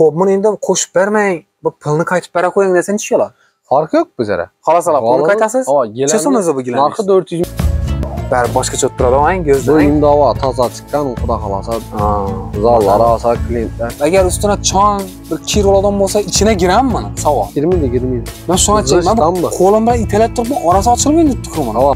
Xo'p, buni endi qo'shib bermang, bu pulni qaytib bera qo'ying desa nechta keladi? Farqi yo'q bizlara. Xolos, pulni qaytasiz? Necha so'm o'zi bu gilam? Narxi 400. Bari boshqacha turadi, ang ko'zdan. Bu imdova toza chiqqan, xudo xolasa. Zallar olsa klientlar. Agar ustuna chang, bir kir oladigan bo'lsa, ichina girammi mana? Savol. Girmaydi, girmaydi. Men shuni aytayman, qo'lim bilan italab turib, orasi ochilmaydi deb turibman. Ava.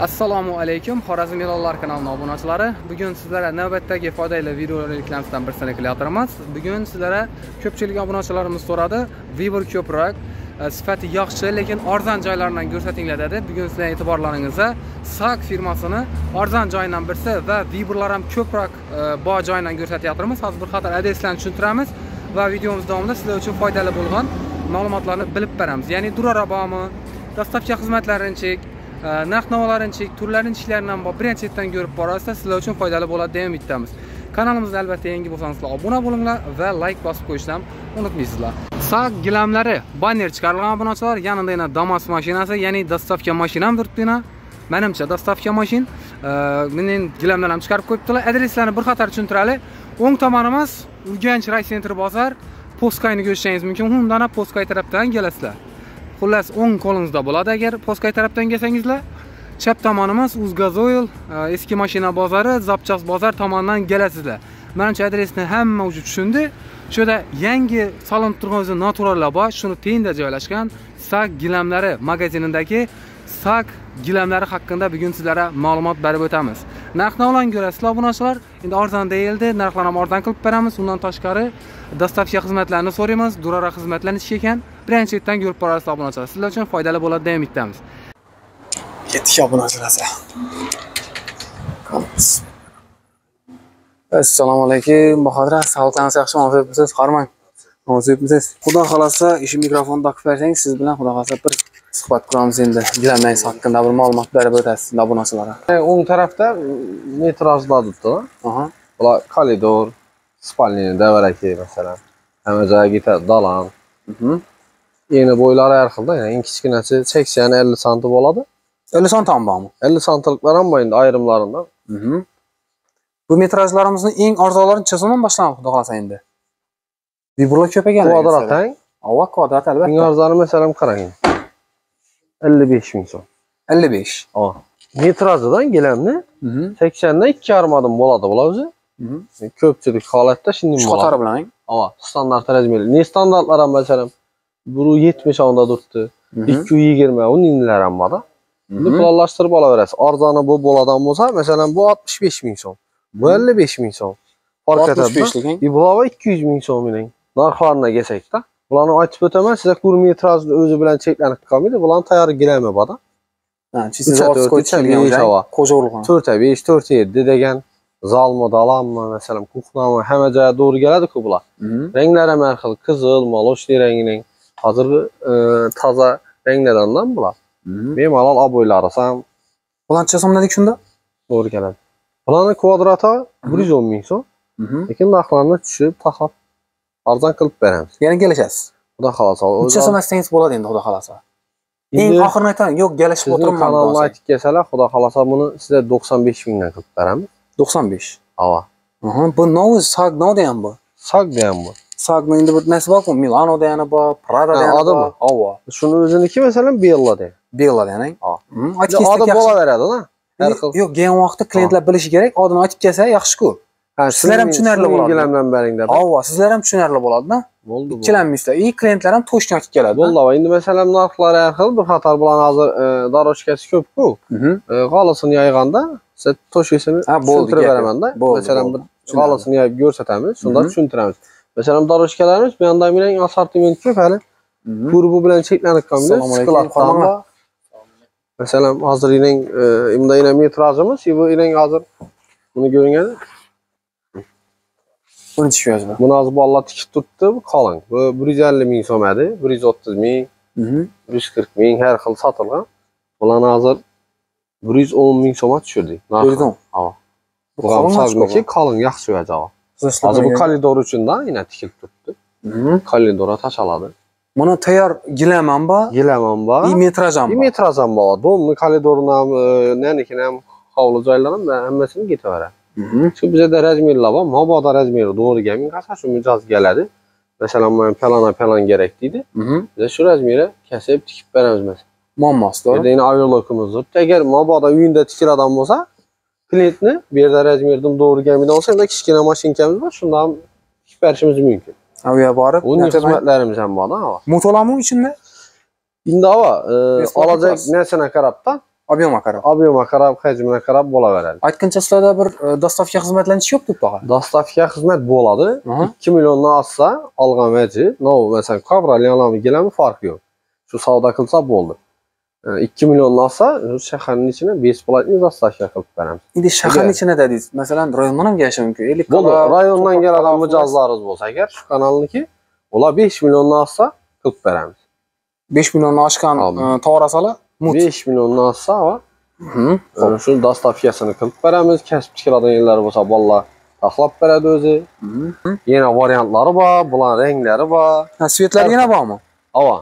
Assalomu alaykum, Xorazm Yilonlar kanalining obunachilari. Bugun sizlarga navbatdagi foydali videoroliklardan birisini qilyapmiz. Bugun sizlarga ko'pchilik obunachilarimiz so'radi, Vibor ko'proq, sifati yaxshi, lekin arzon joylaridan ko'rsatinglar dedi. Bugun sizlarning e'tiborlaringizga SAG firmasini arzon joyidan birisi va Viborlar ham ko'proq bor joyidan ko'rsatyapmiz. Hozir bir qator adreslarni tushuntiramiz va videomiz davomida sizlar uchun foydali bo'lgan ma'lumotlarni bilib beramiz. Ya'ni durara bormi, dostavka xizmatlari nechik, narx-navolarınchik, turlarini ichlaridan bor birinchi chetdan ko'rib borasizlar, sizlar uchun foydali bo'ladi degan umiddamiz. Kanalimizga albatta yangi bo'lsangizlar obuna bo'linglar va like bosib qo'yishni ham unutmaysizlar. SAG gilamlari banner chiqarilgan obunachilar, yanida yana Damas mashinasi, ya'ni dostavka mashinam turibdi. Menimcha dostavka mashin, mening gilamlar ham chiqarib qo'yibdilar. Adreslarni bir qator tushuntirali. O'ng tomonimiz Urganch Raycenter bozor, Postkayni ko'rishingiz mumkin. Undan ham Postkay tarafdan kelasizlar. Xullas, o'ng qo'lingizda bo'ladi agar Postkay tarafdan kelsangizlar. Chap tomonimiz Uzgazoil, eski mashina bozori, Zapchas bozor tomonidan kelasizlar. Menimcha adresni hamma o'zi tushundi. Shu yerda yangi solinib turgan o'zi naturallar bor. Shuni tenda joylashgan SAG gilamlari magazinidagi SAG gilamlari haqida bugun sizlarga ma'lumot berib o'tamiz. Narx-navolarni ko'rasizlar obunachilar. Endi arzon deyildi, narxlarni ham arzon qilib beramiz. Undan tashqari dostavka xizmatlarini so'raymiz, durara xizmatlar nechta ekan? Birinchi chetdan ko'rib borasizlar obunachilar. Sizlar uchun foydali bo'ladi degan umiddamiz. Ketdik obunachilar. Assalomu alaykum, Bahodir aka, sog'liqingiz yaxshimi? Ofiyatmisiz? Qarmang. Ofiyatmisiz? Xudo xolasa, shu mikrofonni taqib bersangiz, siz bilan xudo xolasa bir suhbat quramiz endi. Gilamlaringiz haqida bir ma'lumot berib o'tasiz obunachilarga. O'ng tarafda metrajlar turibdi. Aha. Bular koridor, spalni davaraki masalan. Hamma joyga yetadi, dalan. Yeni bo'ylari har xilda, ya'ni eng kichkinasi 80-50 santi bo'ladi. 50 santi ham bormi? 50 santiliklar ham bor endi ayrimlaridan. Bu metrajlarimizning eng arzonlari necha so'mdan boshlanadi xudo xolasa endi? Viborlar ko'p ekan. Kvadrat, ha? Ava, kvadrat albatta. Eng arzoni masalan qarang. 55 ming so'm. 55. Ava. Metrajidan gilamni 80 dan 2,5 adim bo'ladi bular o'zi. Ko'pchilik holatda shunday bo'ladi. Qatori bilan. Ava, standart razmerli. Ne standartlar ham masalan 170 onda turibdi, 220 uninlar ham bor. Buni planlashtirib olaverasiz. Arzoni bu bo'ladigan bo'lsa, masalan bu 65 ming so'm, bu 55 ming so'm. Farq etadi. Bu 200 ming so'm mening narxlarini kelsak-da. Bularni aytib o'taman, sizlar kur metrajni o'zi bilan cheklanib qolmaydi, bularning tayyor gilami bor-da. Ha, siz qo'sha urilgan. 4 5, 4 7 degan zalmi, dalanmi, masalan, kuxnami, hamma joyga to'g'ri keladi-ku bular. Ranglar ham har xil, qizil, molochli rangining hozirgi toza ranglardan bular. Bemalol oboylari ham. Bular necha so'm dedik shunda? To'g'ri keladi. Bularning kvadrati 110 ming so'm. Lekin narxlarni tushib, taxlab arzon qilib beramiz. Yana kelishasiz. Xudo xolasa. Necha so'm etsangiz bo'ladi endi xudo xolasa. Eng oxirini aytaman, yo'q, kelishib o'tiribman. Kanalni aytib kelsalar, xudo xolasa buni sizga 95 mingdan qilib beramiz. 95. Ava. Bu nima SAG nima degan bu? SAG degan bu. SAGni endi bir nasi bor-ku, Milano degani bor, Prada degani bor. Ava. Shuni o'ziniki masalan Bella degan. Bella degani. Aytib kelsak bo'laveradi-da. Har xil. Yo'q, kelgan vaqtda klientlar bilishi kerak, oldin aytib kelsa yaxshi-ku. Sizlar ham tushunarli bo'ladi. Gilamdan bering deb. Ava, sizlar ham tushunarli bo'ladi-da. Bo'ldi. Ikkilanmaysizlar. И klientlar ham to'shni aytib keladi. Bo'ldi. Endi masalan narxlari har xil, bir qator bilan hozir darochkasi ko'p-ku. G'olisini yayganda siz to'shisini tushuntirib beraman-da. Masalan bir g'olisini yayib ko'rsatamiz, shunda tushuntiramiz. Masalan darochkalarimiz bu yoqda mening assortiment ko'p hali. Kurbu bilan cheklanib qolmaydi. Skladdan. Masalan hozir ining bunda yana metrajimiz, bu ining hozir buni ko'ringani. Buni tushuyapsiz. Buni hozir bolalar tikib turibdi, bu qalin. Bu 150 ming so'm edi, 130 ming, 140 ming har xil sotilgan. Bularni hozir 110 ming so'mga tushirdik. 110. Ha. Bu qalin, qalin yaxshi vajava. Hozir bu koridor uchun-da yana tikilib turibdi. Koridorga tashaladi. Buni tayyor gilam ham bor. Gilam ham bor. И metraj ham bor. И metraj ham bor. Domni koridorini ham, nanikini ham Hovli joylar ham hammasini ketaveradi. Shu bizda razmerlar bor. Mabodo razmeri to'g'ri kelmay qolsa, shu mijoz keladi. Masalan, men palana palan kerak deydi. Biz shu razmeri kesib tikib beramiz masalan. Muammosi to'g'ri. Endi overlockimiz bor. Agar mabodo uyinda tikiladigan bo'lsa, klientni bu yerda razmerdan to'g'ri kelmaydigan bo'lsa, endi kichkina mashinkamiz bor, shundan ham tikib berishimiz mumkin. Ha, u yerga borib, uning xizmatlarimiz ham bor, ha. Mutolami ichida? Endi ava, olajak narsani qarab-da, Объема qarab. Объема qarab, hajmina qarab bo'laveradi. Aytgancha sizlarda bir dostavka xizmatlanishi yo'q deb tog'a. Dostavka xizmat bo'ladi. 2 milliondan oshsa olgan vaji, no, masalan, kavrali olami kelami farqi yo'q. Shu savdo qilsa bo'ldi. 2 milliondan oshsa, shaharning ichine bесплатный dostavka qilib beramiz. Endi shaharning ichine dedingiz. Masalan, rayondan ham kelishi mumkin. Bo'ldi, rayondan keladigan mijozlarimiz bo'lsa agar shu kanalniki, ular 5 milliondan oshsa qilib beramiz. 5 milliondan oshgan tovar olsalar 5 milliondan oshsa, shu dostavkasini qilib beramiz. Kasb tikiladigan yerlar bo'lsa, bolalar taxlab beradi o'zi. Yana variantlari bor, bular ranglari bor. Ha, svetlari yana bormi? Ava.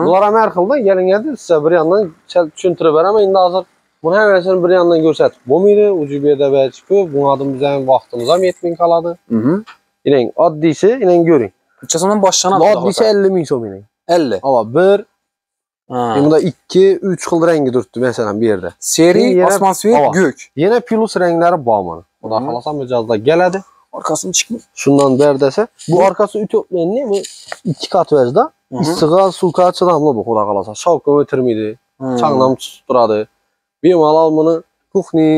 Bular ham har xilda kelinadi, sizga bir yandan tushuntirib beraman. Endi hozir buni hammasini bir yandan ko'rsatib bo'lmaydi. Uji bu yerda barcha ko'p, bunga bizning vaqtimiz ham yetmay qoladi. Ining oddiysi, ining ko'ring. Necha so'mdan boshlanadi? Oddiysi 50 ming so'm ining. 50. Ava, 1 Bunda 2, 3 xil rangi turibdi masalan bu yerda. Seri, osmon svet, ko'k. Yana plus ranglari bor mana. Xudo xolasa mijozlar keladi. Orqasini chiqmi? Shundan ber desa, bu orqasi ütoplenli, bu 2 qat vajda. Issig'a, suvga chidamli bu xudo xolasa. Shovqin o'tirmaydi, changdan tutib turadi. Bemalol buni kuxni,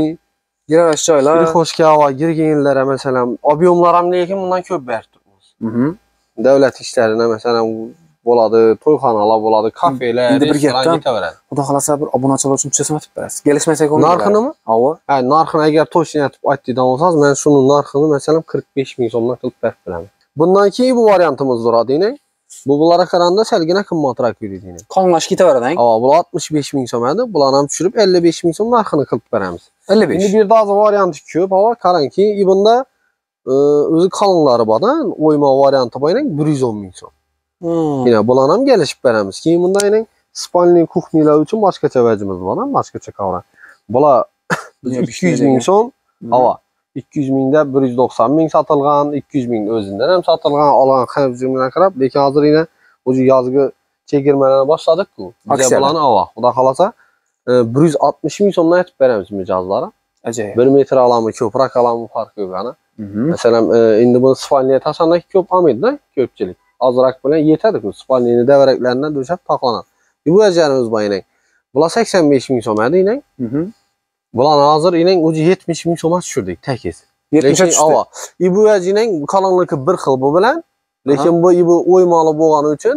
girash joylar, xo'shga havo girganlara masalan, ob'yomlar ham lekin bundan ko'p berib turibmiz. Davlat ishlarini masalan bo'ladi, to'yxonalar bo'ladi, kafelar, endi bir gapdan xudo xolasa bir obunachilar uchun tushasini aytib berasiz. Kelishmasak bo'lmaydi. Narxinimi? Ava. Ha, narxini agar to'shini aytib aytdigan bo'lsangiz, men shuni narxini masalan 45 ming so'mdan qilib berib beraman. Bundan keyin bu variantimiz turadi, ine. Bu bularga qaraganda salgina qimmatroq yuradi. Qonlashib ketaveradi. Ava, bu 65 ming so'm edi. Bularni ham tushirib 55 ming so'm narxini qilib beramiz. 55. Endi bir daha varianti ko'p, ava, qarangki, bunda o'zi qalinlari bor-da, o'yma varianti bor, 110 ming so'm. Yine bularni ham kelishib beramiz. Keyin bunda yine spalni kuxnilar uchun boshqacha vajimiz bor, boshqacha kavra. Bular 200 ming so'm, ava, 200 mingda 190 ming sotilgan, 200 ming o'zidan ham sotilgan, olgan hajmiga qarab, lekin hozir yine o'zi yozgi chegirmalarni boshladik-ku. Biz bularni ava, xudo xolasa 160 ming so'mdan aytib beramiz mijozlarga. Ajoyib. 1 metr olami, ko'proq olami farqi yo'q ana. Masalan, endi buni spalniga tashlanda ko'p olmaydi-da ko'pchilik. Azroq bilan yetadi-ku, spalnini davraklaridan do'shab taqlanadi. Bu ajarimiz bor ining. Bular 85 ming so'm edi ining. Bularni hozir ining o'zi 70 ming so'mga tushirdik, takiz. 70 tushdi. Ava. Bu ining qalinligi bir xil bu bilan, lekin bu o'ymali bo'lgani uchun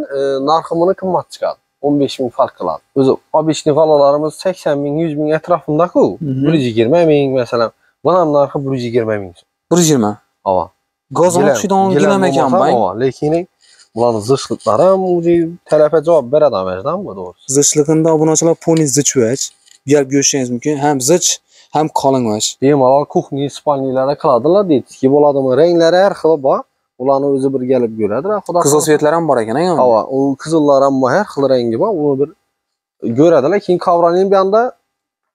narxi buni qimmat chiqadi. 15 ming farq qiladi. O'zi obishni xolalarimiz 80 ming, 100 ming atrofida-ku, 120 ming masalan. Buni ham narxi 120 ming so'm. 120. Ava. Gazon tushadigan gilam ekan, bang. Ava, lekin bularning zichliklari ham o'zi talabga javob beradi emasmi, to'g'risi? Zichligida obunachilar poni zich vaj. Gelib ko'rishingiz mumkin. Ham zich, ham qalin vaj. Bemalol kuxni, spalnilarda qiladilar, deydi. Bo'ladimi? Ranglari har xil bor. Ularni o'zi bir gelib ko'radilar. Xudo qizil svetlar ham bor ekan, a? Ava, u qizillar ham bor, har xil rangi bor. Uni bir ko'radilar. Keyin kavralin bu yoqda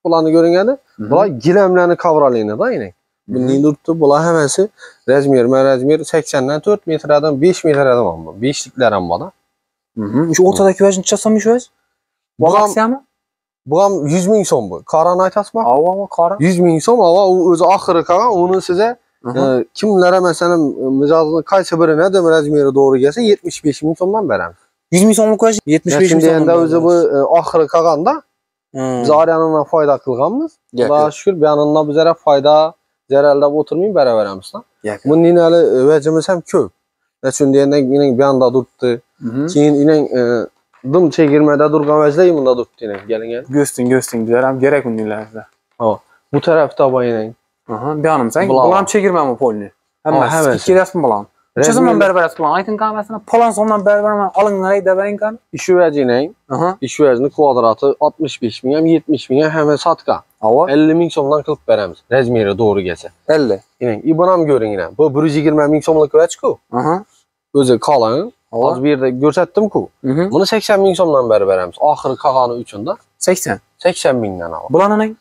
ularni ko'ringani, bular gilamlarni kavralini-da, ya'ni. Buning turibdi, bular hammasi razmer 80 dan 4 metradan 5 metradan bor. 5liklar ham bor-da. Shu o'rtadagi vajni necha so'm shu vaj? Bu aksiyami? Bu ham 100 ming so'm bu. Qarani aytasizmi? Ava, ava, qora. 100 ming so'm, ava, u o'zi oxiri qolgan, uni sizga kimlara masalan mijozni qaysi birini deb razmeri to'g'ri kelsa 75 ming so'mdan beramiz. 100 ming so'mlik vaj 75 ming so'mdan. Endi o'zi bu oxiri qolganda biz ariyandan foyda qilganmiz. Xudoga shukr, bu yandan bizga foyda zararlab o'tirmay beraveramiz-da. Buning hali vajimiz ham ko'p. Nechun deganda ining bu yoqda turibdi. Keyin ining dim chegirmada turgan vajlar bunda turibdi ining. Keling. Gösting, gösting. Bizlar ham kerak buninglarga. Ha, bu tarafda bor ining. Aha, bu yonim sen. Bular ham chegirmami polni? Hammasi. Ikkalasimi bular? Necha so'mdan berib berasiz bularni? Ayting hammasini. Palon so'mdan berib beraman. Olinglar, deb bering qani. Ish vajini, ish vajini kvadrati 65 ming ham 70 ming ham hamma sotgan. Ava. 50 ming so'mdan qilib beramiz. Razmeri to'g'ri kelsa. 50. Ining, buni ham ko'ring ina. Bu 120 ming so'mlik vach-ku. O'zi qalin. Hozir bu yerda ko'rsatdim-ku. Buni 80 ming so'mdan berib beramiz. Oxiri qolgani uchun-da. 80. 80 mingdan ava. Bularni neng?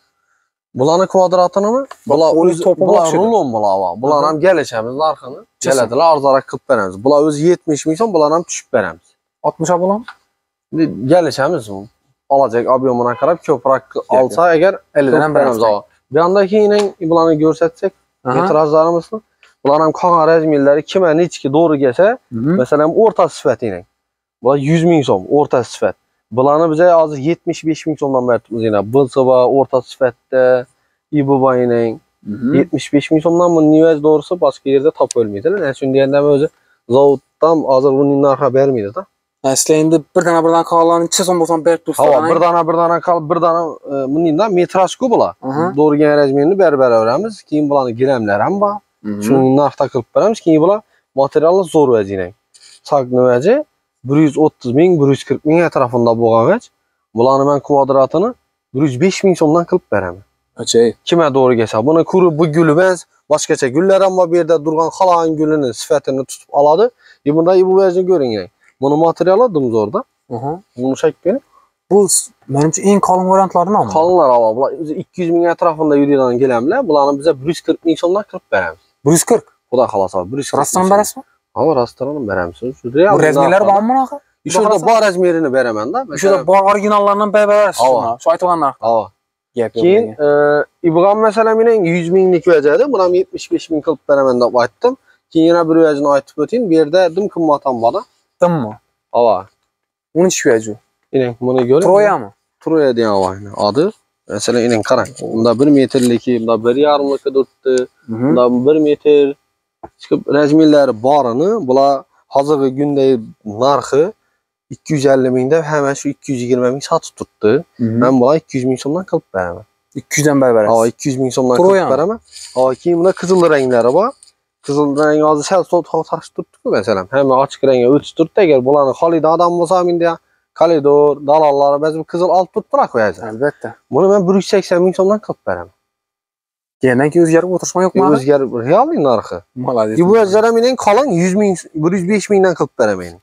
Bularni kvadratini mi? Bular o'zi bular rulon bular. Bular ham kelishamiz narxini. Keladilar, arzonroq qilib beramiz. Bular o'zi 70 ming so'm, bular ham tushib beramiz. 60 a bo'ladimi? Endi kelishamiz. Alacak ob'yomuna qarab ko'proq olsa agar 50 dan ham beramiz. Bu yandaki yine bularni ko'rsatsak, metrajlarimizni, bular ham qog'oz razmerlari kime nechki to'g'ri kelsa, masalan, o'rta sifati yine. Bular 100 ming so'm o'rta sifat. Bularni biza hozir 75 ming so'mdan beribmiz yine. Bilsa o'rta sifatda İBB yine 75 ming so'mdan bu nivaz doğrusu başka yerda topib o'lmaydilar. Ne uchun deganda o'zi zavoddan hozir buning narxi bermaydi da. Asli endi bir dana bir dana qog'ozlarni necha so'm bo'lsa berib tursa. Ha, bir dana bir dana qolib, bir dana buningdan metrajku bular. To'g'ri kelgan razmerini berib beraveramiz. Keyin bularni gilamlar ham bor. Shuni narxda qilib beramiz. Keyin bular materialni zo'r vaziyat. Saqni vazi 130 ming, 140 ming atrofida bo'lgan vaz. Bularni men kvadratini 105 ming so'mdan qilib beraman. Ajoyib. Kime doğru kelsa. Buni kuru bu guli emas, boshqacha gullar ham bor bu yerda turgan xalon gulini sifatini tutib oladi. Bunda bu vazni ko'ring. Buni materiali dim zo'rda. Buni shakli. Bu menimcha eng qalin variantlardan. Qalinlar ava. Bular o'zi 200 ming atrofida yuradigan gilamlar. Bularni biza 140 ming so'mdan qilib beramiz. 140? Xudo xolasa 140. Rostdan berasizmi? Ha, rostdan ham beramiz. Shu real. Bu razmerlar bormi bunaqa? Shunda bor razmerini beraman-da. Shunda bor originallardan berasiz. Shu aytilgan narx. Ha. Keyin İbg'am masalan menen 100 minglik vajadi, buni ham 75 ming qilib beraman deb aytdim. Keyin yana bir vajini aytib o'ting. Bu yerda dim qimmat ham bor. Dimmi? Ava. Uni nechi vaji? Ining buni ko'ring. Troyami? Troya degan vajni adi. Masalan, ining qarang. Bunda 1 metrligi, bunda 1,5ligi turibdi. Bunda 1 metr chiqib razmerlari borini, bular hozirgi kunda narxi 250 mingda hamma shu 220 ming sotib turibdi. Men bular 200 ming so'mdan qilib beraman. 200 dan berib berasiz. Ha, 200 ming so'mdan qilib beraman. Ha, keyin bunda qizil ranglari bor. Qizil rang hozir sal sovuq tartib turibdi-ku masalan. Hamma ochiq rangga o'tib turibdi. Agar bularni xoliyda odam bo'lsa, endi koridor, dalonlari ba'zi bir qizil olib turibdilar qo'yadi. Albatta. Buni men 180 ming so'mdan qilib beraman. Keyin o'zgarib o'tirishma yo'qmi? O'zgarib real narxi. Молодец. Bu vajlar mening qalin 100 ming, 105 mingdan qilib beraman.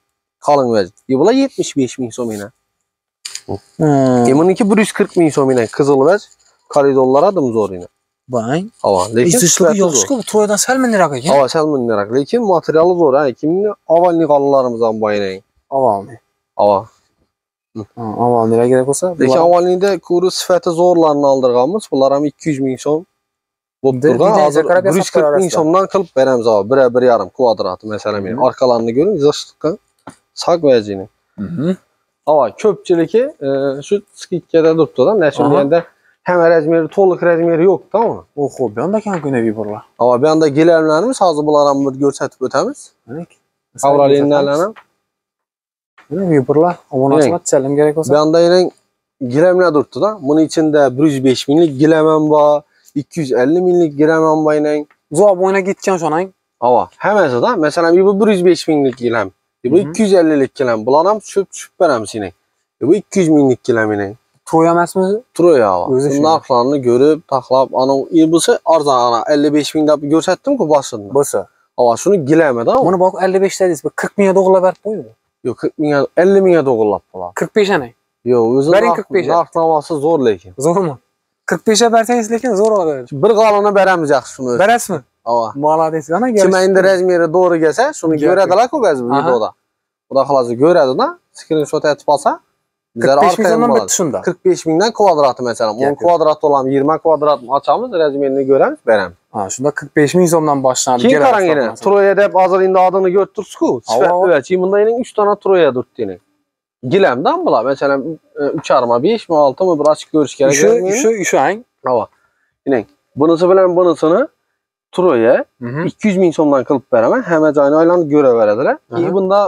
Qalin vaj. Bular 75 ming so'm ena. Buniki 140 ming so'm ena qizil vaj. Koridorlar adım zo'r ena. Bang. Ava, lekin sifati yo'q-ku, bu Troydan sal minroq ekan. Ava, sal minroq, lekin materiali zo'r, ha. Kimni avalni qollarimiz ham bor ena. Avalni. Ava. Avalnilar kerak bo'lsa, lekin avalnida kuri sifati zo'rlarini oldirganmiz. Bular ham 200 ming so'm bo'lib turgan. Hozir 140 ming so'mdan qilib beramiz, ava, 1-1,5 kvadrati masalan. Men orqalarini ko'ring, zishtiqqa saq vajini. Ava, ko'pchiligi shu skitkada turibdi-da. Nechun deganda hamma razmeri, to'liq razmeri yo'q-da uni. Oho, bu yoqda kam viborlar. Ava, bu yoqda gilamlarimiz, hozir bular ham bir ko'rsatib o'tamiz. Avralinlarni. Mana viborlar, obunachilar chalim kerak bo'lsa. Bu yoqda yana gilamlar turibdi-da. Buni ichida 105 minglik gilam ham bor, 250 minglik gilam ham bor yana. Uzoq bo'yna ketgan shonang. Ava, hammasida, masalan, bu 105 minglik gilam, bu 250 lik gilam, bular ham tushib beramiz yana. Bu 200 minglik gilam yana. Troya emasmi? Troya ava. Narxlarini ko'rib, taxlab, ana bo'lsa arzon, ana 55 ming deb ko'rsatdim-ku boshida. Bo'lsa. Ava, shuni gilamida. Buni boq 55 dedingiz, bu 40 mingga to'g'rilab berib qo'ydi. Yo'q, 40 mingga, 50 mingga to'g'rilab qoladi. 45 ana. Yo'q, o'zi narxnomasi zo'r lekin. Zo'rmi? 45 ga bersangiz lekin zo'r oladi. Bir qolini beramiz yaxshi shuni. Berasizmi? Ava. Молодец, ana Kim endi razmeri to'g'ri kelsa, shuni ko'radilar-ku ba'zi videoda. Xudo xolasa ko'radi-da, skrinshot etib olsa, bizlar 45 ming so'mdan bitti shunda. 45 mingdan kvadrati masalan, 10 kvadrat bo'lami, 20 kvadrat ochamiz, razmerini ko'ramiz, beramiz. Ha, shunda 45 ming so'mdan boshlanadi. Keyin qarang yana, Troya deb hozir endi adını ko'rib tursiz-ku, sifatli va keyin bunda yana 3 dona Troya turibdi yana. Gilamdan bular, masalan, 3,5 5 mi, 6 mi bir açık ko'rish kerak. Shu ang. Ava. Ining, bunisi bilan bunisini Troya 200 ming so'mdan qilib beraman. Hamma joyini aylanib ko'raveradilar. Keyin bunda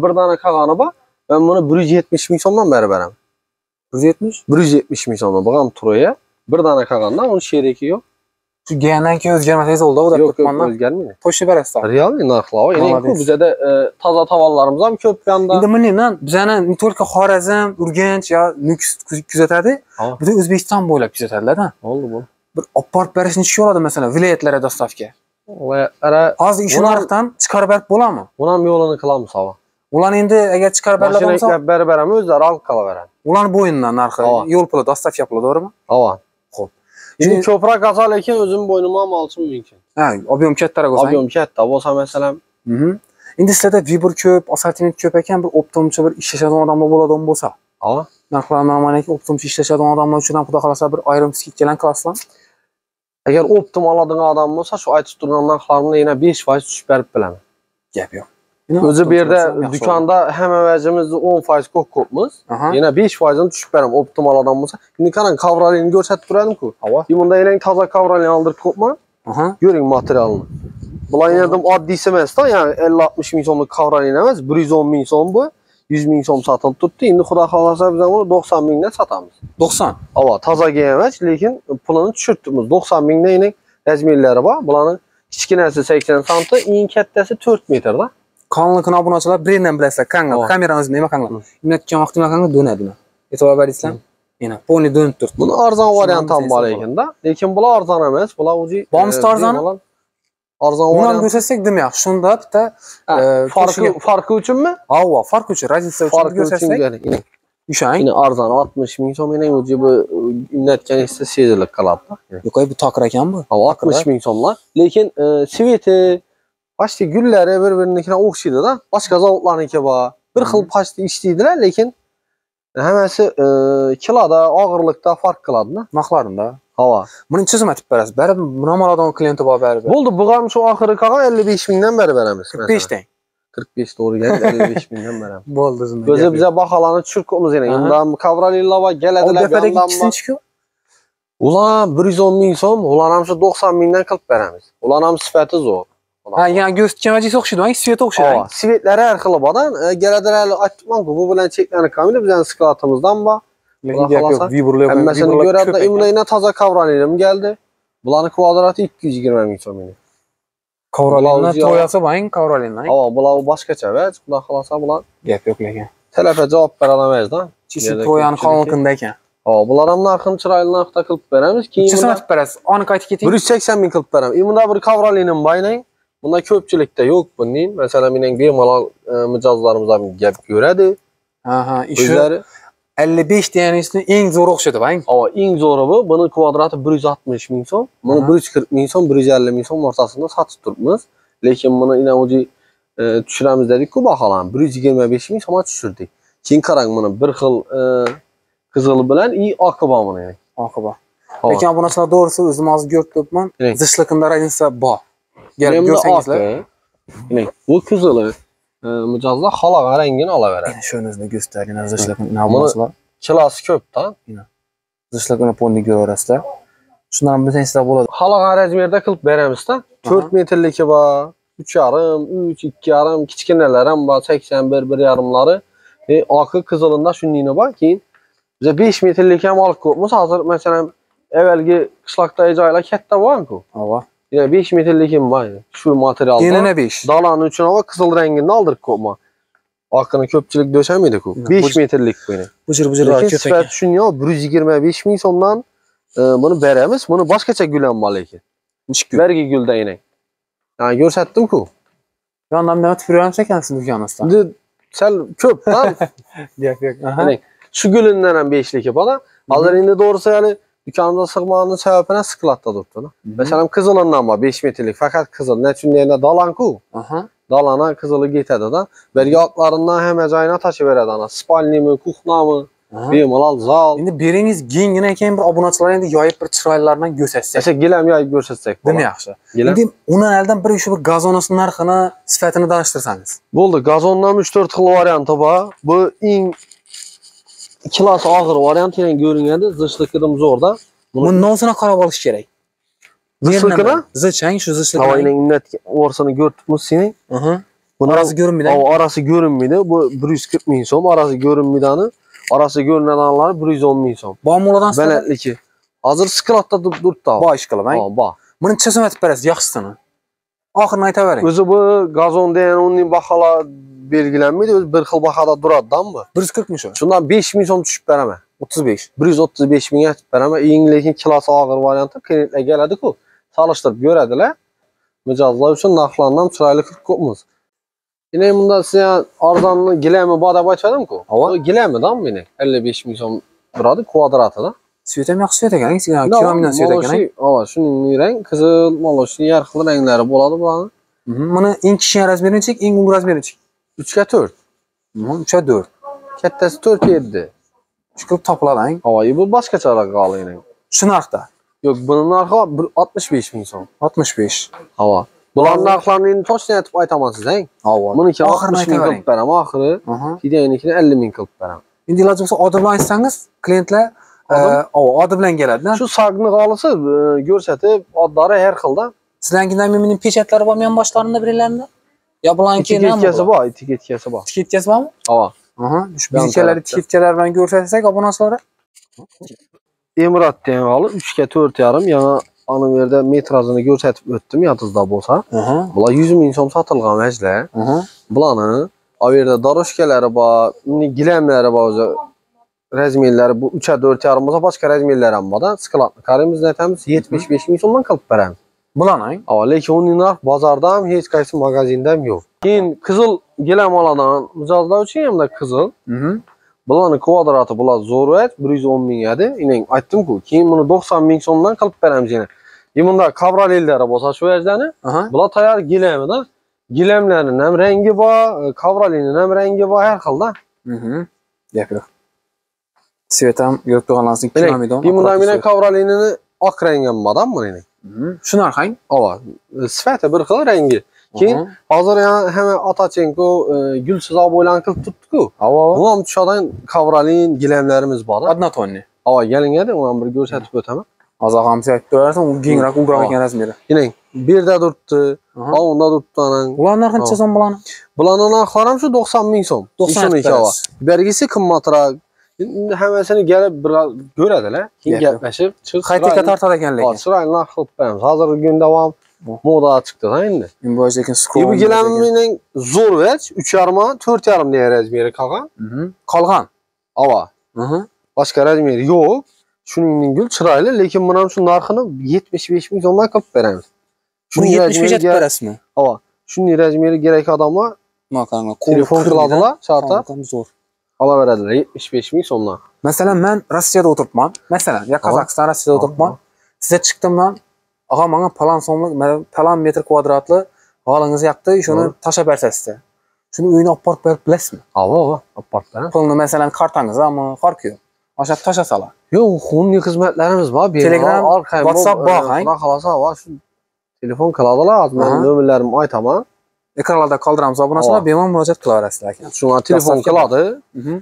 bir dona qog'oni bor. Ben buni 170 ming so'mdan berib beraman. 170? 170 ming so'mdan. Bu ham Troya. Bir dona qog'ondan uni sheriki yo'q. Shu kelgandan keyin o'zgarmasangiz bo'ldi, u deb turibman. Yo'q, o'zgarmaydi. Qo'shib berasiz. Real narxlar. Endi ku bizda toza tovarlarimiz ham ko'p yanda. Endi bundan bizani не только Xorazm, Urganch yo Nukus kuzatadi, butun O'zbekiston bo'ylab kuzatadilar-da. Bo'ldi, bo'ldi. Bir olib borib berish necha oladi masalan viloyatlarga dostavka? Viloyatlarga hozir shu narxdan chiqarib berib bo'ladimi? Buni ham yo'lini qilamiz havo. Ularni endi agar chiqarib beriladigan bo'lsa, mashina berib beramiz, o'zlari olib qolaveradi. Ularni bo'ynidan narxi, yo'l puli, dostavka puli, to'g'rimi? Ava. Xo'p. Endi ko'proq olsa lekin o'zim bo'ynimga ham olishim mumkin. Ha, ob'yom kattaroq bo'lsa. Ob'yom katta bo'lsa masalan. Endi sizlarda vibor ko'p, assortiment ko'p ekan, bir optomchi bir ishlashadigan odamlar bo'ladigan bo'lsa. Ha. Narxlar normal ekan, optomchi ishlashadigan odamlar uchun ham xudo xolasa bir ayrim skidkalar qilasizlar. Agar optom oladigan odam bo'lsa, shu aytib turgan narxlarimni yana 5% tushib berib bilaman. Gap yo'q. O'zi bu yerda do'konda hamma vajimizni 10% ko'p ko'pmiz. Yana 5%ni tushib beraman optom oladigan bo'lsa. Endi qarang, kavrolini ko'rsatib turadim-ku. Bunda yana toza kavrolini oldirib ko'pman. Ko'ring materialini. Bular yana oddiysi emas-da, ya'ni 50-60 ming so'mlik kavrolin emas, 110 ming so'm bu. 100 ming so'm sotilib turibdi. Endi xudo xolasa biz buni 90 mingdan sotamiz. 90? Ava, toza emas, lekin pulini tushirtimiz. 90 mingdan yana razmerlari bor. Bularning kichkinasi 80 santi, eng kattasi 4 metrda. Qonunlikni obunachilar brenddan bilasizlar. Qanga kameramiz nima qanga? Imlatgan vaqtida nima qanga do'nadi. E'tibor berasizlar? Yana polni do'nib turibdi. Buni arzon varianti ham bor ekanda, lekin bular arzon emas. Bular o'zi bormi arzoni? Arzon variant. Buni ko'rsatsak dim yaxshi. Shunda bitta farqi uchunmi? Ava, farqi uchun, razница uchun ko'rsatsak. O'shang. Yine arzon 60 ming so'm, yana o'zi bu imlatganingizda sezilib qoladi. Yo'q, bu toqir ekan bu. 60 ming so'mlar. Lekin sveti, почти gullari bir-birinikiga o'xshaydi-da. Boshqa zavodlarniki bor. Bir xil почти ishlaydilar, lekin hammasi kiloda, og'irlikda farq qiladi-da. Narxlarida. Hava. Buni necha so'm aytib berasiz? Baribir buni ham oladigan klienti bor baribir. Bo'ldi, bu ham shu oxiri qolgan 55 mingdan beri beramiz. 45 tang. 45 to'g'ri keldi, 55 mingdan beramiz. Bo'ldi shunda. O'zi biza baholarni tushirib qo'yamiz yana. Undan kavrolin bor, keladilar. Tepadagi ikkisinchi-ku. Ular 110 ming so'm, ular ham shu 90 mingdan qilib beramiz. Ular ham sifati zo'r. Ha, ya'ni ko'rsatgan vajisi o'xshaydi, svet o'xshaydi. Ha, svetlari har xil bo'ladi. Keladilar hali aytibman-ku, bu bilan cheklanib qolmaydi, bizning sklatimizdan bor. Hammasini ko'radi. Imla yana toza kavrolinim keldi. Bularning kvadrati 220 ming so'm edi. Kavrolindan to'yasi bor, kavrolindan. Ha, bular boshqacha va xudo xolasa bular gap yo'q lekin. Talabga javob bera olmaymiz-da. Chisi to'yani qonunida ekan. Ha, bular ham narxini chiroyli narxda qilib beramiz. Keyin necha so'm aytib berasiz? Aniq aytib keting. 180 ming qilib beraman. Bunda bir kavrolinim bor, bunda ko'pchilikda yo'q buning. Masalan, mening bemalol mijozlarimiz ham gap ko'radi. Ha, o'zlari 55 deganingizni eng zo'ri o'xshaydi, bang. Ava, eng zo'ri bu. Buni kvadrati 160 ming so'm, buni 140 ming so'm, 150 ming so'm o'rtasida sotib turibmiz. Lekin buni ina o'zi tushiramiz dedik-ku baholarni. 125 ming so'mga tushirdik. Keyin qarang, buni bir xil qizil bilan i oqi bor buni. Oqi bor. Lekin obunachilar to'g'risi o'zim hozir ko'rib turibman. Zichligida razница bor. Kelib ko'rsangizlar. Bu qizili mijozlar xohlagan rangini olaveradi. Shuni o'zini ko'rsating, zichligini obunachilar. Kilosi ko'p-da. Zichligini polni ko'raverasizlar. Shundan bilsangizlar bo'ladi. Xohlagan razmerda qilib beramiz-da. 4 metrligi bor, 3,5, 3, 2,5, kichkinalar ham bor, 81, 1,5lari. Oqi qizilinda shundayini bor. Keyin biza 5 metrlik ham olib qo'yibmiz. Hozir masalan, avvalgi qishloqdagi joylar katta bo'lgan-ku. Ava. Ya 5 metrlik ham bor. Shu materialda. Yana 5. Dalani uchun ava qizil rangini oldirib qo'yma. Oqini ko'pchilik do'shamaydi-ku. 5 metrlik bu. Bujir-bujir ko'p ekan. Sifat shunyo 125 ming so'mdan buni beramiz. Buni boshqacha gul ham bor lekin. Nechta gul? Bergi gulda yana. Ha, ko'rsatdim-ku. Yondan men o'tib yuramiz ekansiz do'koningizda. Endi sal ko'p-da. Yo'q, yo'q. Aha. Shu gulinden ham 5ligi bor. Hozir endi to'g'risi hali do'konda sig'magani sababini skladda turibdi. Masalan, qizilidan bor 5 metrlik, faqat qizil. Nechun deganda dalan-ku. Aha. Dalana qizili ketadi-da. Bergi oqlaridan hamma joyini tashib beradi ana. Spalnimi, kuxnami, bemalol zal. Endi beringiz kengina ekan, bir obunachilar endi yoyib bir chiroylilardan ko'rsatsak. Esa gilam yoyib ko'rsatsak bo'ladi. Dim yaxshi. Endi undan eldan bir shu bir gazonasining narxini, sifatini danishtirsangiz. Bo'ldi, gazondan 3-4 xil varianti bor. Bu eng kilosi og'ir variant yana ko'rinadi, zichligidim zo'rda. Bundan qarab olish kerak. Zichligini? Zichang, shu zichligini. Havoning innat o'rsini ko'rib turibmiz sening. Aha. Buni orasi ko'rinmaydi. Ha, orasi ko'rinmaydi. Bu 140 ming so'm, orasi ko'rinmaydini. Orasi ko'rinadiganlari 110 ming so'm. Bormi ulardan sizlarda? Balandligi. Hozir skladda turibdi. Bor ish qilib, ha, bor. Buni necha so'm aytib berasiz, yaxshisini? Oxirini aytavering. O'zi bu gazon degan uning baholar belgilanmaydi, o'zi bir xil bahoda turadi-da bu. 140 ming so'm. Shundan 5 ming so'm tushib beraman. 35. 135 ming aytib beraman. Eng lekin kilosi og'ir varianti klientlar keladi-ku. Solishtirib ko'radilar. Mijozlar uchun narxlarni ham chiroyli qilib qo'yamiz. Yine bunda size arzonni gilami bor deb aytdim-ku. Bu gilamidan meni 55 ming so'm turadi kvadratida. Svet ham yaxshi svet ekan, kiramdan svet ekan. Ava, shuning rang qizil, moloshning har xil ranglari bo'ladi bularning. Buni eng kichkina razmeri nechik, eng ulug' razmeri nechik? 3ga 4. 3ga 4. Kattasi 4 7. Shu qilib topiladi. Ava, bu boshqacharoq g'oli. Shu narxda. Yo'q, buni narxi 65 ming so'm. 65. Ava. Bularning narxlarini endi to'g'risini aytib aytaman siz, Ava. Buniki 60 ming qilib beraman oxiri. Keyinikini 50 ming qilib beraman. Endi iloji bo'lsa odim bilan aytsangiz, klientlar odi bilan keladi-da. Shu sagni g'olisi ko'rsatib, odlari har xilda. Sizlarnikidan mening pechatlari bormi ham boshlarida birlarida? Yo bularniki nima? Etiketkasi bor, etiketkasi bor. Etiketkasi bormi? Ava. Shu bizchalar etiketkalar bilan ko'rsatsak obunachilarga. Emirat degan g'oli 3ga 4,5, yana ana bu yerda metrajini ko'rsatib o'tdim, yodingizda bo'lsa. Bular 100 ming so'm sotilgan vajlar. Bularni o yerda daroshkalari bor, gilamlari bor o'zi. Razmerlari bu 3ga 4,5 bo'lsa, boshqa razmerlar ham bor-da. Skladni qaraymiz, aytamiz 75 ming so'mdan qilib beramiz. Bularni? Ava, lekin uning narx bozorda ham, hech qaysi magazinda ham yo'q. Keyin qizil gilam oladigan mijozlar uchun hamda qizil. Bularning kvadrati bular zo'r 110 ming edi. Endi aytdim-ku, keyin buni 90 ming so'mdan qilib beramiz yana. Bunda kavralellari bo'lsa shu vajlarni, bular tayyor gilamida. Gilamlarning ham rangi bor, kavralinin ham rangi bor, har xilda. Gap yo'q. Svet ham ko'rib turganlaringiz kiramidon. Bunda menen kavralinini oq rangi ham bor-da buning. Shu narxang? Ava, sifati bir xil rangi. Keyin hozir yana hamma Atachenko, gulsiz bo'ylan qilib turibdi-ku. Ava. Bu ham tushadan kavralin gilamlarimiz bor. Однотонный. Ava, keling edi, uni ham bir ko'rsatib o'taman. Hozir og'am aytib turarsan, u kengroq, ugroq ekan razmeri. Keling, bu yerda turibdi, unda turibdi anan. Ular narxi necha so'm bularni? Bularning narxlari ham shu 90 ming so'm. 90 ava. Bergisi qimmatroq. Hammasini kelib bir ko'radilar, keyin gaplashib, qaytaga tortar ekan lekin. Chiroyli narx qilib beramiz. Hozirgi kunda ham moda chiqdi-da endi. Endi bu lekin skol. Bu gilamning zo'r vaj 3,5 4,5 degan razmeri qolgan. Qolgan. Ava. Boshqa razmeri yo'q. Shuning gul chiroyli, lekin buni ham shu narxini 75 ming so'mdan qilib beramiz. Shuni 75 etib berasizmi? Ava. Shuning razmeri kerak odamlar telefon qiladilar, sharta. Zo'r. Olaveradilar 75 ming so'mdan. Masalan, men Rossiyada o'tiribman. Masalan, ya Qozog'iston, Rossiyada o'tiribman. Sizga chiqdimman, og'a menga falon so'mlik, falon metr kvadratli g'olingiz yoqdi, shuni tashlab bersasiz. Shuni uyini olib borib berib bilasizmi? Ava, ava, olib borib beraman. Pulni masalan kartangizmi, farqi yo'q. O'sha tashlab solar. Yo'q, xunli xizmatlarimiz bor, Telegram, WhatsApp bor, Xudo xolasa, va shu telefon qiladilar, hozir men nomerlarimni aytaman. Ekranlarda qoldiramiz obunachilar, bemalol murojaat qilaverasizlar aka. Shunga telefon qiladi,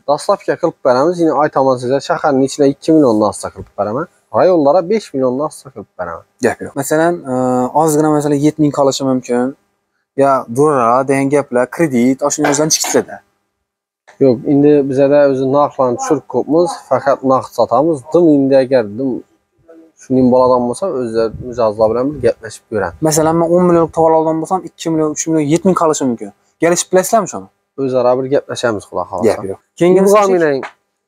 dastlabki qilib beramiz. Yine aytaman sizga, shaharning ichida 2 million asta qilib beraman. Rayonlara 5 million asta qilib beraman. Gap yo'q. Masalan, ozgina masalan 7 ming qolishi mumkin. Ya durara degan gaplar, kredit, o'shani o'zidan chiqitadi. Yo'q, endi bizada o'zi narxlarni tushirib qo'yibmiz, faqat naqd sotamiz. Dim endi agar dim shuning boladan bo'lsa, o'zlar mijozlar bilan bir gaplashib ko'ramiz. Masalan, men 10 millionlik tovar olgan bo'lsam, 2 million, 3 million, 7 ming qolishi mumkin. Kelishib bilasizlarmi shuni? O'zaro bir gaplashamiz, xudo xolasa. Gap yo'q. Keyingimiz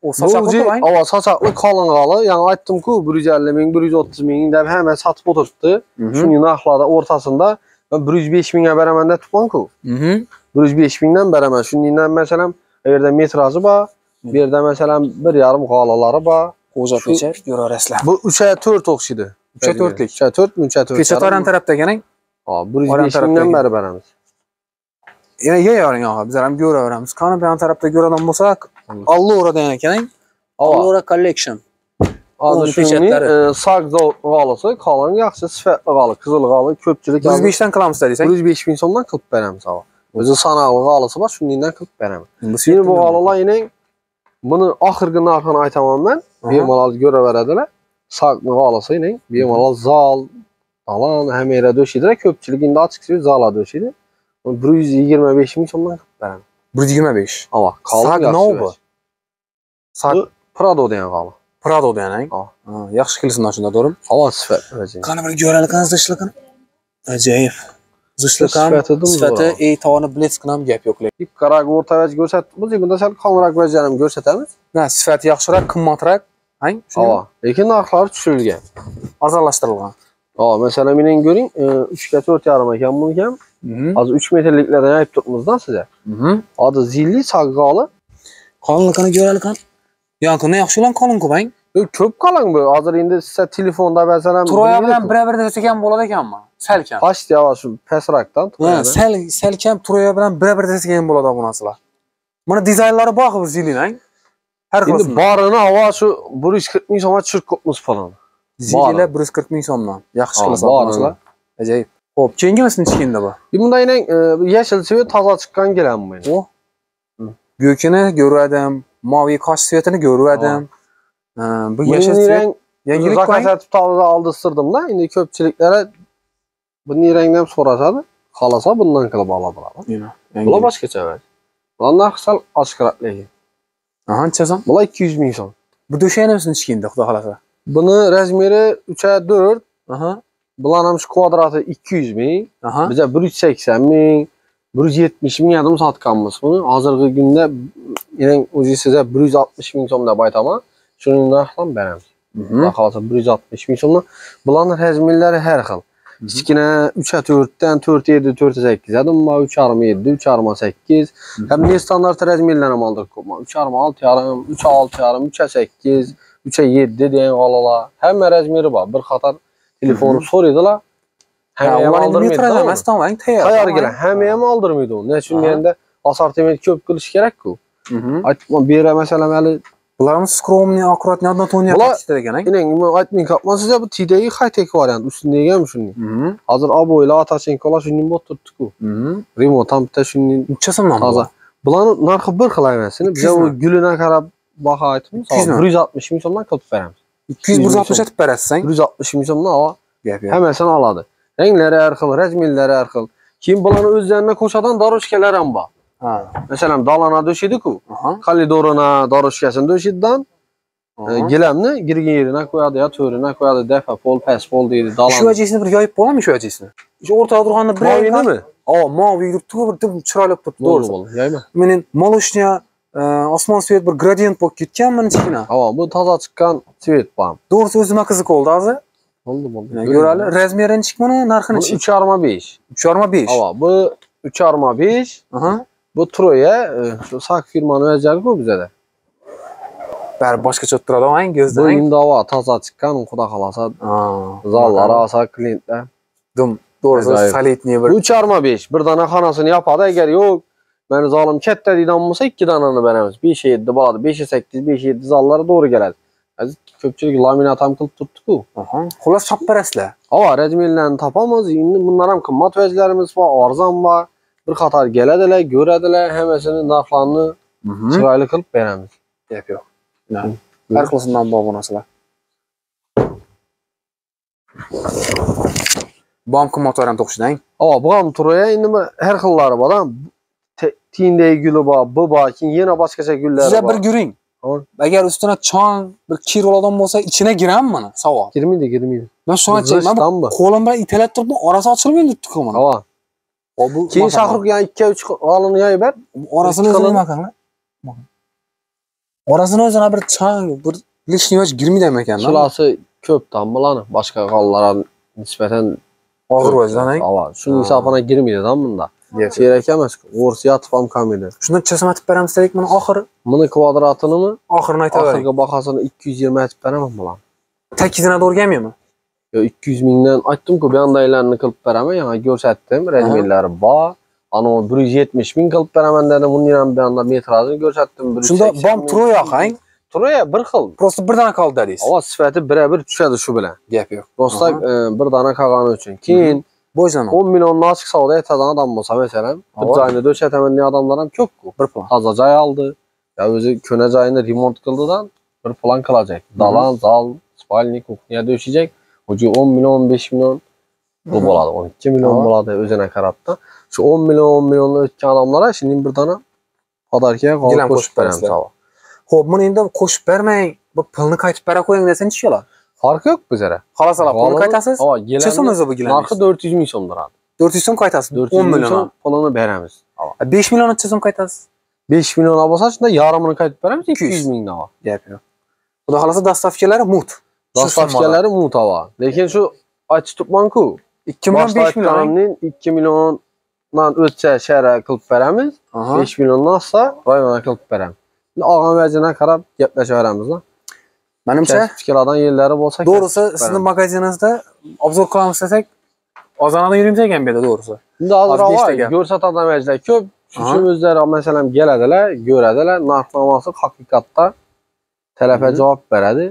o sochaqli, ava sochaqli qalin g'oli, ya'ni aytdim-ku, 150 ming, 130 ming deb hamma sotib o'tiribdi. Shuning narxlarda o'rtasida men 105 mingga beraman deb turibman-ku. 105 mingdan beraman. Shuningdan masalan, bu yerda metraji bor, bu yerda masalan 1,5 g'olalari bor. Qo'za pechat ko'raverasizlar. Bu 3ga 4 o'xshaydi. 3ga 4lik. 3ga 4 mi, 3ga 4. Pechat oran tarafda ekan. Ha, 105 mingdan beri beramiz. Yana yeyavering og'a, bizlar ham ko'raveramiz. Qani bu yon tarafda ko'radigan bo'lsak, Allura degan ekan. Allura Collection. Hozir shuning sag g'olisi, qalin yaxshi sifatli g'oli, qizil g'oli, ko'pchilik 105 dan qilamiz desak. 105 ming so'mdan qilib beramiz og'a. O'zi sanoqli g'olisi bor, shuningdan qilib beraman. Endi bu g'olilar yine buni oxirgi narxini aytaman men. Bemalol ko'raveradilar. Saqni g'olisi yine bemalol zal, falan hamma yerda do'shiydilar. Ko'pchilik endi ochiq zala do'shiydi. 125 ming so'mdan qilib beraman. 125. Ava, Sag nima bu? Sag Prado degan g'oli. Prado degan, ha. Yaxshi kelsin shunda, to'g'rimi? Ava sifat. Qani bir ko'raylik, qani zishlikini. Ajoyib. Zishlik ham, sifati, tovoni blitz ham gap yo'q lekin. Qaraq o'rta vaj ko'rsatdik. Bunda sal qalinroq vajlarni ham ko'rsatamiz. Na, sifati yaxshiroq, qimmatroq, hang? Ava, lekin narxlari tushirilgan. Arzonlashtirilgan. Ava, masalan, mening ko'ring, 3ga 4,5 ekan buniki ham. Hozir 3 metrliklardan aytib turibmiz-da sizga. Hozir zilli sag g'oli. Qalinligini ko'raylik. Yo'q, yaxshi ulan qalin ku, bang. Ko'p qalang bu. Hozir endi sizga telefonda masalan Troya bilan bir-bir desak ham bo'ladi ekanmi? Salkam. Past yavaş shu pastroqdan. Ha, salkam Troya bilan bir-bir desak ham bo'ladi obunachilar. Mana dizaynlari bor bu zilining. Har xil. Endi borini havo shu 140 ming so'mga tushirib qo'yibmiz falan. Zililar 140 ming so'mdan. Yaxshi qilsa obunachilar. Ajoyib. Xo'p, keyingisi nechta endi bu? Bunda yine yeşil svet toza chiqqan gilam bu. O. Gökini ko'rdim, maviy qosh svetini ko'rdim. Bu yeşil svet yangilik zakaz etib toza aldıstırdım da. Endi ko'pchiliklara bu rengdan so'rashadi. Xolasa bundan qilib oladilar. Bular boshqacha emas. Bular narxi sal ochiqroq lekin. Aha, necha so'm? Bular 200 ming so'm. Bu döşəyinimiz necha endi, xudo xolasa? Buni razmeri 3'e 4. Aha. Bularning ham shu kvadrati 200 ming. Aha. Biza 180 ming, 170 ming adım satganmiz buni. Hozirgi kunda yine o'zi size 160 ming so'm deb aytaman. Shuni narxdan beramiz. Xudo xolasa 160 ming so'mdan. Bularning razmerlari har xil. Kichkina 3'e 4'dan 4'e 7, 4'e 8 adım var, 3'e 7, 3'e 8. Hem ne standart razmerler ham oldirib qo'yman. 3'e 6,5, 3'e 6,5, 3'e 8, 3'e 7 degan g'alalar. Hamma razmeri bor. Bir qator telefonni so'raydilar. Hamma ham oldirmaydi. Tayyor kelan. Hamma ham oldirmaydi uni. Nechun deganda assortiment ko'p qilish kerak-ku. Aytman, bu yerga masalan hali bularimiz skromniy, akkuratniy, однотонный tekstda ekan. Ining, men aytmay qolman sizga bu T'dagi high-tech variant, ustundagi ham shunday. Hozir oboylar, atachenkolar shunday bo'lib turibdi-ku. Remote ham bitta shunday. Necha so'mdan bu? Bularning narxi bir xil emas. Biz u gulini qarab baho aytamiz. 160 ming so'mdan qilib beramiz. 200-160 etib berasiz. 160 ming so'mdan ava hammasini oladi. Ranglari har xil, razmerlari har xil. Keyin bularni o'zlariga qo'shadigan daroshkalar ham bor. Masalan, dalana döşeydi-ku. Koridoruna daroshkasini döşeydidan gilamni girgan yerine qo'yadi ya to'rina qo'yadi, dafa pol, past pol deydi, dalan. Shu vajisini bir yoyib bo'ladimi shu vajisini? Shu o'rtada turganda bir maviymi? O, maviy turibdi, bir chiroyli turibdi, to'g'risi. Yoyma. Mening молочня osmon svet bir gradient bo'lib ketgan mana kichkina. Ha, bu toza chiqqan svet bu. To'g'risi o'zimga qiziq oldi hozir. Bo'ldi, bo'ldi. Ko'rali, razmeri nechik buni, narxi nechik? 3,5. 3,5. Ha, bu 3,5. Aha. Bu Troya shu sak firmani o'zlari-ku bizada. Bari boshqacha turadi, ang ko'zdan. Bu endi havo toza chiqqan, xudo xolasa. Zallar olsa klientlar. Dum, to'g'risi solidniy bir. 3,5 bir dona xonasini yopadi, agar yo'q, meni zalim katta deydigan bo'lsa 2 donani beramiz. 5,7 bo'ladi, 5,8, 5,7 zallari to'g'ri keladi. Hozir ko'pchilik laminat ham qilib turibdi-ku. Xullas topib berasizlar. Havo razmerlarni topamiz. Endi bundan ham qimmat vajlarimiz bor, arzon bor. Bir qator keladilar, ko'radilar, hammasini narxlarini chiroyli qilib beramiz. Gap yo'q. Har xilisidan bor bu narsalar. Bu ham qimmat variant o'xshaydi. Ha, bu ham Troya endi har xillari bor. Tindagi guli bor, bu bor, keyin yana boshqacha gullari bor. Sizlar bir ko'ring. Agar ustuna chang, bir kir oladigan bo'lsa, ichina girammi mana? Savol. Girmaydi, girmaydi. Men shuni aytayman, qo'lim bilan italab turibman, orasi ochilmaydi turibdi mana. Ha. Keyin Shahrukh yani 2-3 g'alini yoyib ber. Orasini o'zini nima qiling? Orasini o'zini bir chang, bir lishniy vach girmaydi ekan. Kilosi ko'p-da bularni boshqa g'allarga nisbatan og'ir vajdan. Ha, shuning hisobına girmaydi-da bunda. Kerak emas. O'rs yotib ham qolmaydi. Shuni chasam aytib beramiz dedik, buni oxiri. Buni kvadratinimi? Oxirini aytavering. Oxirgi bahosini 220 aytib beraman bularni. Takizini to'g'ri kelmaymi? Yo 200 mingdan aytdim-ku, bu yandaylarni qilib beraman, yana ko'rsatdim, razmerlari bor. Ana 170 ming qilib beraman dedim, buni ham bu yanda metrajini ko'rsatdim. Shunda bom Troya qang? Troya bir xil. Prosta bir dona qoldi dedingiz. Havo sifati bir-bir tushadi shu bilan. Gap yo'q. Prosta bir dona qolgani uchun. Keyin Bo'yzan 10 milliondan ochiq savdo etadigan odam bo'lsa, masalan, bir joyni döşataman degan odamlar ham ko'p-ku. Bir plan. Toza joy oldi, ya o'zi ko'na joyini remont qildidan bir plan qilajak. Dalan, zal, spalni, kuxnya döşeyecek. Ucu 10 milyon, 15 milyon bu bo'ladi, 12 milyon bo'ladi o'zine qarab-da. Shu 10 milyon, 10 milliondan o'tgan odamlarga shunday bir dona podarkaga Gilam qo'shib beramiz. Xo'p, buni endi qo'shib bermang, bu pulni qaytib bera qo'ying desa nechta bo'ladi? Farqi yo'q bizlara. Xolos, pulni qaytasiz? Ha, Necha so'm o'zi bu gilam? Narxi 400 ming so'm turadi. 400 so'm qaytasiz, 10 million pulini beramiz. 5 million necha so'm qaytasiz? 5 million bo'lsa, shunda yarmini qaytib beramiz, 200 mingdan. Gap yo'q. Xudo xolasa dastavkalari mut. Dastavkalari mut havo. Lekin shu aytib turibman-ku, 2 million 5 million 2 milliondan o'tsa shara qilib beramiz, 5 milliondan oshsa rayona qilib beramiz. Olgan vajini qarab gaplashaveramiz-da. Menimcha tikiladigan yerlari bo'lsa, to'g'risi sizni magaziningizda obzor qilamiz desak, ozg'anadan yurimiz ekan bu yerda to'g'risi. Endi ozroq ko'rsatadigan ko'p. Shu o'zlari masalan keladilar, ko'radilar, narx-navosi haqiqatda talafa javob beradi.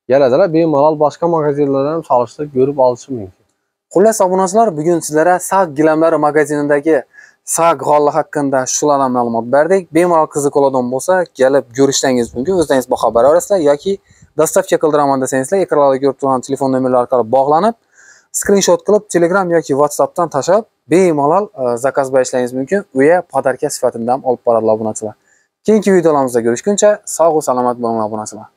Keladilar, bemalol boshqa magazinlardan ham solishtirib ko'rib olishi mumkin. Xullas obunachilar, bugun sizlarga Sag gilamlari magazinidagi Sag g'olli haqida shulardan ma'lumot berdik. Bemalol qiziq oladigan bo'lsa, kelib ko'rishingiz mumkin, o'zingiz baho bera olasizlar yoki dostavka qildiraman desangizlar, ekranlarda ko'rib turgan telefon nomerlari orqali bog'lanib, skrinshot qilib Telegram yoki WhatsAppdan tashlab bemalol zakaz berishingiz mumkin. Uya podarka sifatida ham olib boradilar obunachilar. Keyingi videolarimizda ko'rishguncha sog' va salomat bo'linglar obunachilar.